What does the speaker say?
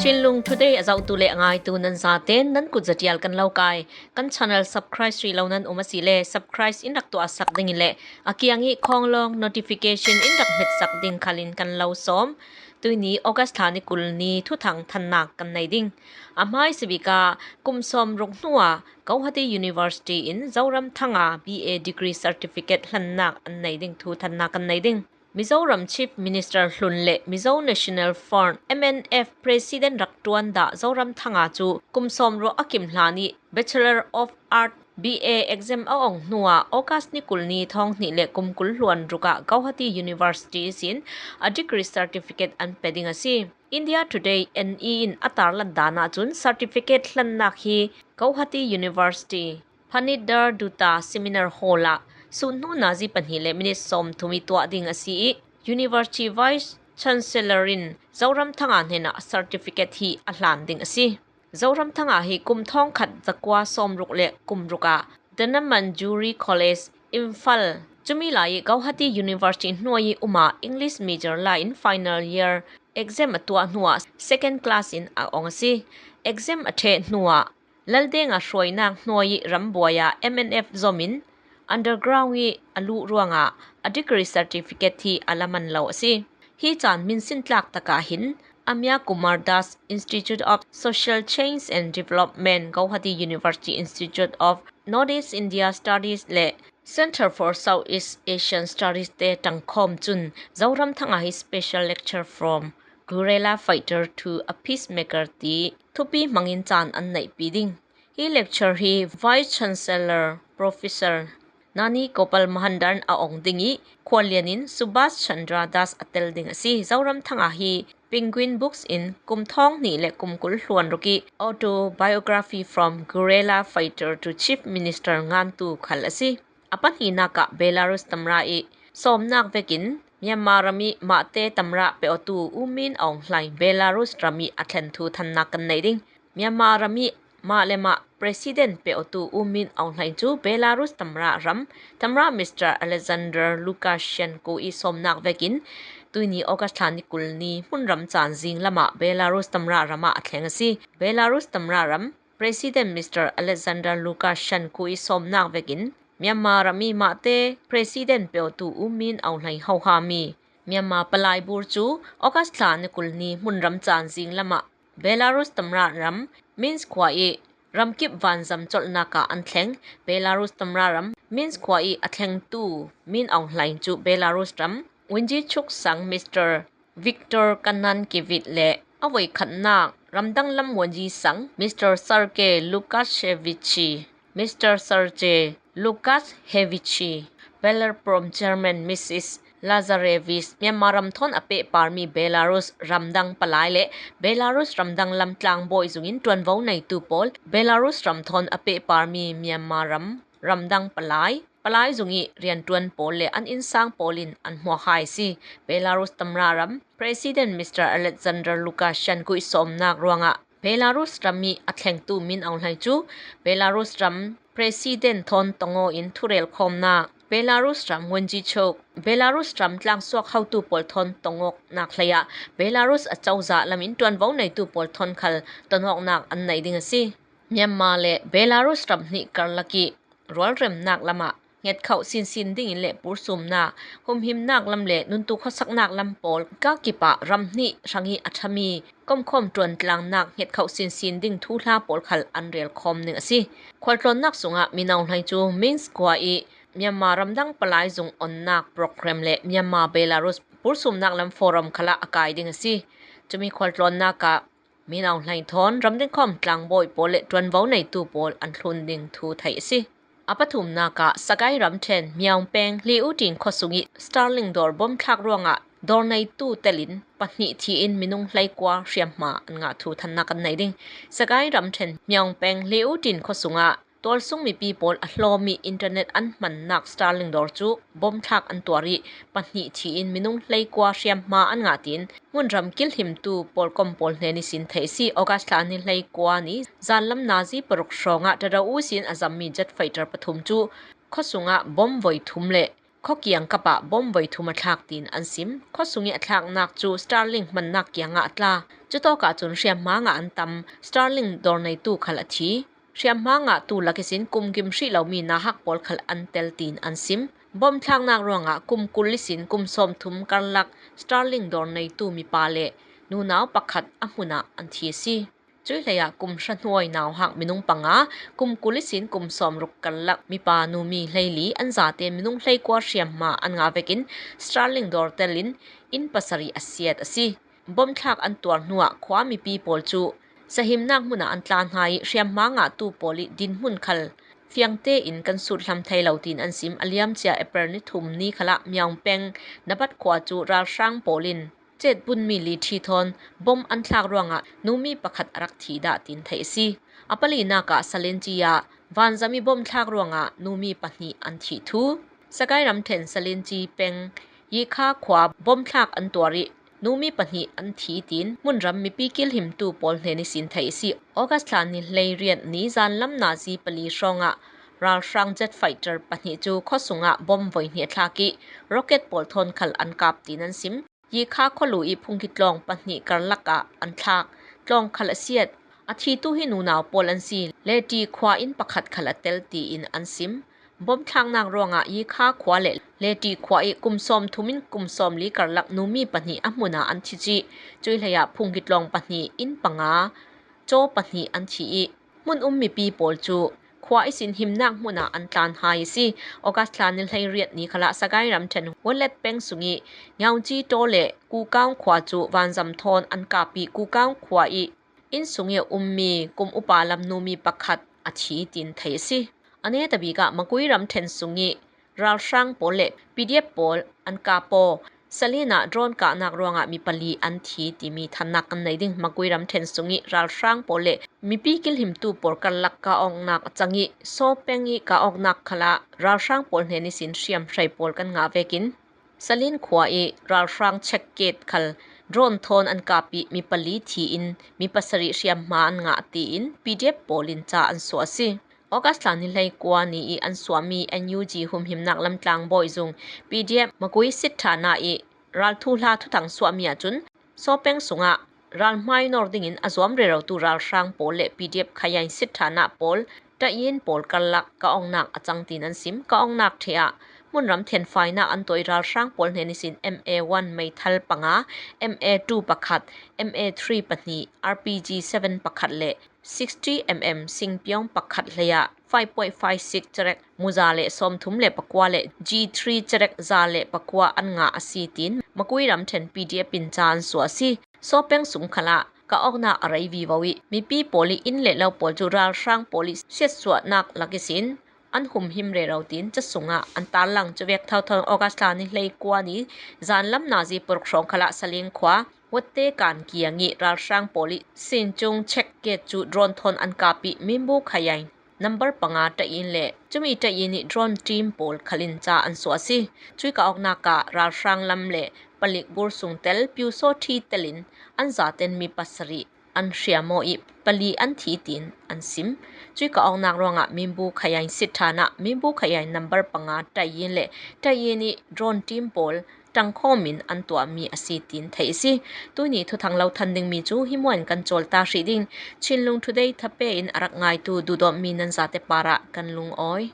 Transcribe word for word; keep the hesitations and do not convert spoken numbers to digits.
Tinlung Today a zohtu le a ngaitu nan zate nan kut zatial kan lo kai. Kan channel subscribe ri lo nan um a si le subscribe in rak tuah a sak ding in le a kiang i khawng lawng notification in rak hmet sak ding khal in kan lo sawm. Tuini August thla ni kul ni thuthang thannak kan nei ding. A hmai sibika kum sawm ruk hnuah Gauhati University in Zoram Thanga B A degree certificate hlannak an nei ding thu thannak kan nei ding. Mizoram Chief Minister hlun le Mizo National Front, M N F, President rak tuan dah Zoram Thanga cu kum sawm ruk a kim hlan i Bachelor of Art, B A, exam a ong hnuah August ni kul ni thawng hnih le kum kul hluan ruk ah Gauhati University sin a degree certificate an pe ding a si. India Today N E in a tarlat dan ahcun certificate hlannak hi Gauhati University Phanidar Dutta Seminar Hall ah suhnu nazi pahnih le minit sawm thum i tuah ding a si i, University Vice Chancellor in Zoram Thanga hnenah certificate hi a hlan ding a si. Zoram Thanga hi kum thawngkhat zakua sawmruk le kum ruk ah Dhanamanjuri College, Imphal, cumi lai i Gauhati University hnuai i um ah English major la in final year exam a tuah hnuah second class in a ong a si. Exam a ṭheh hnuah Laldenga hruainak hnuai i rambuai ah M N F zom in underground i a luh ruangah a degree certificate hi a la man lo a si. Hi caan minsintlak takah hin Amya Kumar Das Institute of Social Change and Development, Gauhati University Institute of Northeast India Studies le Center for Southeast Asian Studies te ṭangkhawm cun Zoram Thanga hi special lecture from guerrilla fighter to a peacemaker ti thupi hmangin caan an neihpi ding. Hi lecture hi Vice Chancellor Professor Nani Gopal Mahandan a ong ding i, khualian in Subhas Chandra Das a tel ding a si. Zoram Thanga hi Penguin Books in kum thawng hnih le kum kul hluan ruk i Autobiography from Guerrilla Fighter to Chief Minister ngantu khal a si. A pahnihnak ah Belarus tamra i sawmnak vekin Myanmar ram i mahte tamra pe awtu U Min Aung Hlaing Belarus ram i a thlen thu thannak kan nei ding. Myanmar ram i mah le mah President pe awtu U Min Aung Hlaing cu Belarus tamra ram, tamra Mister Alexander Lukashenko i sawmnak vekin tuini August thla ni kul ni hmunram caan zing lamah Belarus tamra ram ah a thleng a si. Belarus tamra ram President Mister Alexander Lukashenko i sawmnak vekin Myanmar ram i mahte President pe awtu U Min Aung Hlaing hohami Myanmar palai bur cu August thla ni kul ni hmunram caan zing lamah Belarus tamra ram Minsk khua i ramkip vanzam colhnak ah an thleng. Belarus tamra ram Minsk khua i a thlengtu Min Aung Hlaing cu Belarus ram Winji Chuk sang Mister Viktor Kanankiewicz le a voikhatnak ramdang lam Winji sang Mister Sergei Lukashevich, Mister Sergei Lukashevich, Belarus Chairman Missus Lazarevich, Myanmar ram thawn a pehparmi Belarus ramdang palai le Belarus ramdang lam tlangbawi zungin ṭuanvo neitu pawl, Belarus ram thawn a pehparmi Myanmar ram ramdang palai, palai zung i rianṭuan pawl le an innsang pawl in an hmuahhai a si. Belarus tamra ram President Mister Alexander Lukashenko i sawmnak ruangah Belarus ram i a thlengtu Min Aung Hlaing cu Belarus ram President thawn tongaw in thurelkhawmnak, Belarus ram Winji Chuk, Belarus ram tlangsuak hotu pawl thawn tongawknak hleiah Belarus a cozah lam in ṭuanvo neitu pawl thawn khal tonawknak an nei ding a si. Myanmar le Belarus ram hnih karlak i rualremnak lamah hngetkhoh sinsin dingin le pursumnak, humhimnak lam le nuntu khuasaknak lam pawl kakip ah ram hnih hrang i a ṭhami komkhawm ṭuantlangnak hngetkhoh sinsin ding thuhla pawl khal an relkhawm ning a si. Khualtlawnnak sungah Min Aung Hlaing cu Minsk khua i Myanmar ramdang palai zung onnak program le Myanmar Belarus pursumnak lam forum khalah a kai ding a si. Cumi khualtlawnnak ah Min Aung Hlaing thawn ramdengkhawm tlangbawi pawl le ṭuanvo neitu pawl an thlun ding thu theih a si. A pathumnak ah Sagai ramṭhen Myaung Peng Hliu Tin khuasung i Starlink dawr bomthlak ruangah dawr neitu telin pahnih thi in minung hleikua hriamhma an ngah thu thannak kan nei ding. Sagai ramṭhen Myaung Peng Hliu Tin khuasung ah tualsung mipi pawl a hlawmi internet an hmannak Starlink dawr cu bomthlak an tuar i pahnih thi in minung hleikua hriamhma an ngah tiin hmunram kilhimtu pawlkom pawl hnen ihsin theih a si. August thla ni hleikua ni zanlam nazi paruk hrawngah Tadau ihsin a zammi jet fighter pathum cu khuasungah bom voi thum le khuakiang kapah bom voi thum a thlak tiin an sim. Khuasung ih a thlaknak cu Starlink hmannak kiangah a tla. Cutawkah cun hriamhma ngah an tam. Starlink dawr neitu khal a thi. Hriamhma ngahtu lak ihsin kum gim hrih lomi nauhak pawl khal an tel tiin an sim. Bom thlaknak ruangah kum kul ihsin kum sawmthum karlak Starlink dawr neitu mipa le nunau pakhat a hmunah an thi a si. Cuih hleiah kum hra hnuai nauhak minung panga, kum kul ihsin kum sawmruk karlak mipa numi hleili, an zate minung hleikua hriamhma an ngah vekin Starlink dawr telin inn pasarih a siat a si. Bom thlak an tuar hnuah khua mipi pawl cu sahimnak hmunah an tlan hna ih hriamhma ngahtu pawl ih dinhmun khal fiangte in kan sut hlam thei lo tiin an sim. A liamcia April ni thum ni khalah Myaung peng Nabat khua cu ralhrang pawl in cetbunmi li ṭhi thawn bom an thlak ruangah numi pakhat a rak thi dah tiin theih a si. A palinak ah Salenci ah vanzam ih bom thlak ruangah numi pahnih an thih thu. Sagai ramṭhen Salenci peng Yikha khua bom thlak an tuar ih numi pahnih an thi tiin hmunram mipi kilhimtu pawl hnen ihsin theih a si. August thla ni hleiriat ni zanlam nazi pali hrawngah ralhrang jet fighter pahnih cu khuasungah bom voi hnih a thlak ih rocket pawl thawn khal an kap tiin an sim. Yikha khualu ih phungki tlawng pahnih karlak ah an thlak. Tlawng khal a siat. A thitu hi nunau pawl an si. Leti khua in pakhat khal a tel tiin an sim. Bom thlaknak ruangah Yikha khua le Leti khua ih kum sawmthum in kum sawmli karlak numi pahnih a hmunah an thi cih. Cuih hleiah phungki tlawng pahnih, inn panga, caw pahnih an thi ih hmun um mipi pawl cu khua ihsin himnak hmunah an tlan hai a si. August thla ni hleiriat ni khalah Sagai ramṭhen Walet peng sungih Ngaungci taw le Kukaung khua cu vanzam thawn an kap ih Kukaung khua ih inn sungih a ummi kum upa lam numi pakhat a thi tiin theih a si. A netabik ah Magui ramṭhen sungih ralhrang pawl le P D F pawl an kap aw. Salin ah drone kahnak ruangah mi pali an thi timi thannak kan nei ding. Magui ramṭhen sungih ralhrang pawl le mipi kilhimtu pawl karlak kah awknak a cang ih Saw peng ih kah awknak khalah ralhrang pawl hnen ihsin hriamhrei pawl kan ngah vekin Salin khua ih ralhrang check gate khal drone thawn an kap ih mi pali thi in mi pasarih hriamhma an ngah tiin P D F pawl in ca an suah a si. August thla ni hleikua ni ih an suahmi N U G humhimnak lamtlang bawizung P D F Magui sit ṭhan ah ih ralthuhla thuthang suahmi ahcun Saw peng sungah ralhmai nawr dingin a zuam rerotu ralhrang pawl le P D F Khayain sit ṭhan ah pawl ṭayin pawl karlak kah awknak a cang tiin an sim. Kah awknak ṭheh ah hmunram thenfainak an tuah ih ralhrang pawl hnen ihsin M A one meithal panga, M A two pakhat, M A three pahnih, R P G seven pakhat le sixty M M singpiawng pakhat hleiah five point five six cerek muza le sawmthum le pakua le G three cerek za le pakua an ngah a si tiin Magui ramṭhen P D F in ca an suah a si. Saw peng sung khalah kah awknak a rei vivo ih mipi pawl ih inn le lo pawl cu ralhrang pawl ih siatsuahnak lak ihsin an humhim rero tiin ca sungah an tarlang. Cuvek thotho August thla ni hleikua ni zanlam nazi paruk hrawng khalah Salin khua Watte kan kiang ih ralhrang pawl ih Sincung check gate cu drone thawn an kap ih Minbu Khayain number panga ṭayin le cumi ṭayin ih drone team pawl khal in ca an suah a si. Cuih kah awknak ah ralhrang lam le palik bur sung tel, Pyusawṭhi tel in an zaten mi pasarih an hriam aw ih pali an thi tiin an sim. Cuih kah awknak ruangah Minbu Khayain sit ṭhan ah Minbu Khayain number panga ṭayin le ṭayin ih drone team pawl ṭangkhawm in an tuahmi a si tiin theih a si. Tuihni thuthang lo than dingmi cu hi muan kan cawl ta hrih ding. Chinlung Today thape in a rak ngaitu duhdawtmi nan zate parah kan lungawi.